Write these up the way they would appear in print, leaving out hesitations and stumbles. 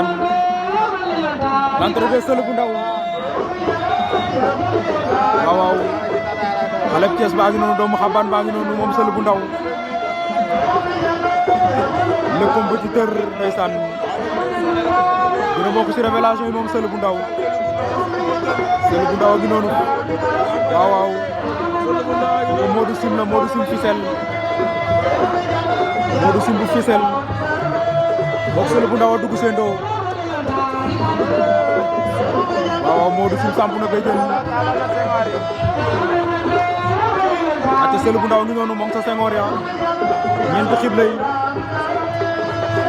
ndeysaan l'entrée de Seul bu Ndaw waaw waaw xale Thiès baa ngi noonu doomu xabaan baa ngi noonu moom Seul bu Ndaw le compétiteur ndeysaan dina bokk ci révélation yi moom Seul bu Ndaw a ngi noonu waaw waaw Modou Sim la Modou Sim Fissel Modou Sim bu Fissel bokk Seul bu Ndaw a dugg seen doo waaw waaw Modou Sim samp na koy jël ate Seul bu Ndaw ngi noonu moom sa Senghor ya ñeenti xibla yi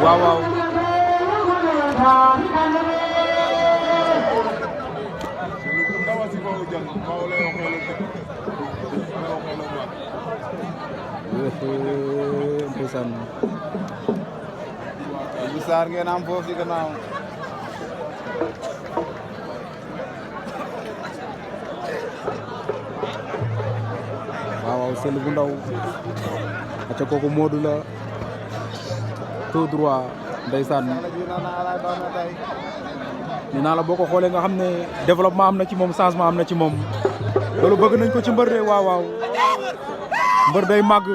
waaw waaw ndeysaan bu saar ngeen am foofu ci gannaaw waaw waaw Seul bu Ndaw aca kooku Modou la tout droit ndeysaan nee naa la boo ko xoolee nga xam ne développement am na ci moom changement am na ci moom loolu bëgg nañ ko ci mbër de waaw waaw mbër day màgg.